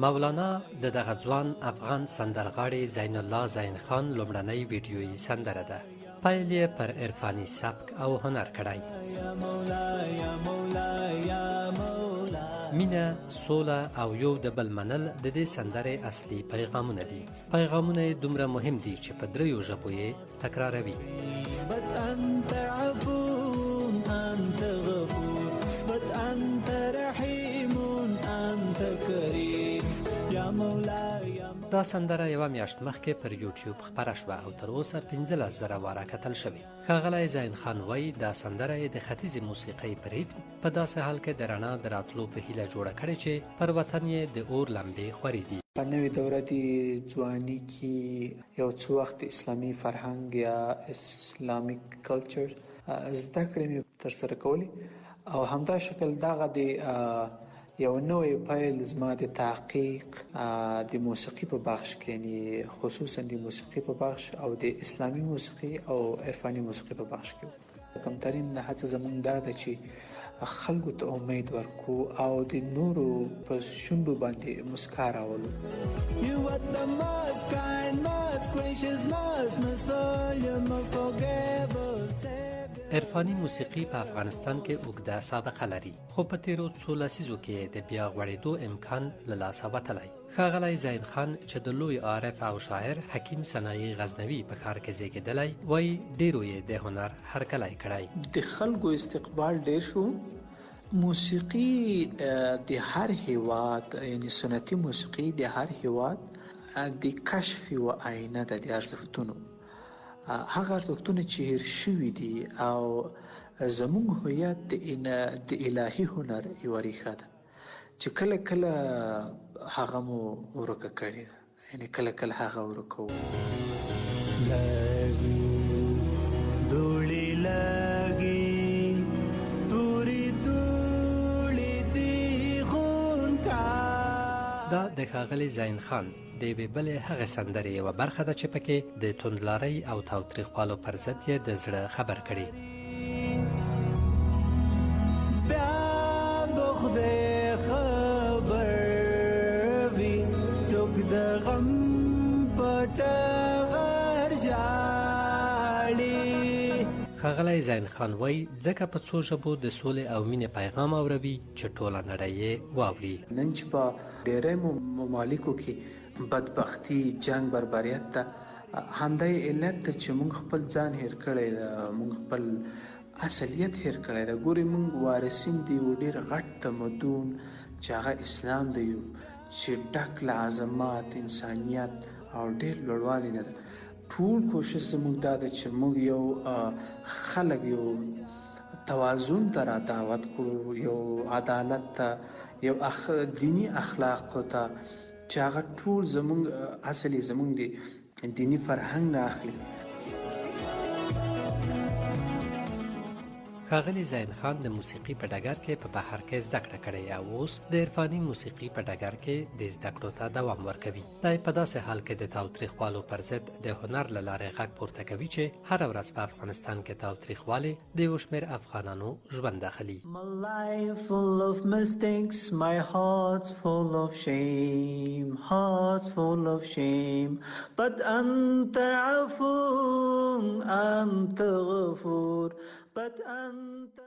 مولانا د دغه ځوان افغان سندرغاړي زین الله زین خان لومړنۍ ویډیويي سندره ده. پیل یې پر عرفاني سبک او هنر کړی. مینه، سوله او یو د بل منل د دې سندرې اصلي پیغامونه دي. پیغامونه یې دومره مهم دي چې په دریو ژبو یې تکراروي. دا سندره یوه میاشت مخکې پر یوټیوب خپره شوه او تر اوسه 15,000 واره کتل شوې. ښاغلی زین خان وایي دا سندره یې د ختیځې موسیقۍ په ریتم په داسې حال کې د رڼا د راتلو په هیله جوړه کړې چې پر وطن یې د اور لمبې خورې دي. په نوې دوره د ځواني کې یو څه وخت اسلامي فرهنګ یا اسلامیک کلچر زده کړې مې ترسره کولې او همدا شکل دغه د یو نوی پیل زما د تحقیق د موسیقي په بخش کې، یعنی خصوصا د موسیقي په بخش او د اسلامي موسیقي او عرفاني موسیقي په بخش کې. کمترین هڅه زمونږ دا ده چې خلکو ته امید ورکو او د نورو په شونډو باندې مسکا راولو. عرفاني موسیقي په افغانستان کې اوږده سابقه لري، خو په تیرو څو لسیزو کې د بیا غوړېدو امکان له لاسه وتلی. ښاغلی زین خان چې د لوی عارف او شاعر حکیم سنایي غزنوي په ښار کې زیږېدلی، وایي ډېرو یې د هنر هرکلی کړی. د خلکو استقبال ډېر شو. موسیقي د هر هیواد، یعنی سنتي موسیقي د هر هیواد د کشف یوه آینه ده د ارزښتونو، هغه ارزښتونه چې هیر شوي دي او زموږ هویت د الهي هنر یوه ریښه ده چې کله کله هغه مو ورکه کړې ده، یعنی کله کله هغه ورکوو. دا د ښاغلي زین خان د یوې بلې هغې سندرې یوه برخه ده چې پکې د توندلارۍ او تاوتریخوالو پر ضد یې د زړه خبر کړي. ښاغلی زین خان وایي ځکه په څو ژبو د سولې او مینې پیغام اوروي چې ټوله نړۍ یې واوري. نن چې په ډیری ممالکو کې بدبختی، جنگ، بربریت ده، همدا یې علت ده چې موږ خپل ځان هیر کړی ده، موږ خپل اصلیت هیر کړی ده. ګورئ موږ وارثین د یو ډیر غټ تمدن چې هغه اسلام دی یو، چې ډک له عظمت، انسانیت او ډیر لوړوالی نه ده. ټول کوشش زموږ دا ده چې موږ یو خلک یو توازن ته را دعوت کړو، یو عدالت ته، یو دیني اخلاقو ته، چې هغه ټول زموږ اصل یې زموږ د دیني فرهنګ نه اخلي. ښاغلي زین خان د موسیقي په ډګر کې په بهر کې زده کړه کړې او اوس د عرفاني موسیقي په ډګر کې د زده کړو ته دوام ورکوي. دی په داسې حال کې د تاوتریخوالو پر ضد د هنر له لارې غږ پورته کوي چې هره ورځ په افغانستان کې تاوتریخوالی د یو شمېر افغانانو ژوند اخلي. My life full of mistakes, my heart's full of shame, heart's full of shame, but أنت عفو، أنت غفور، but أنت.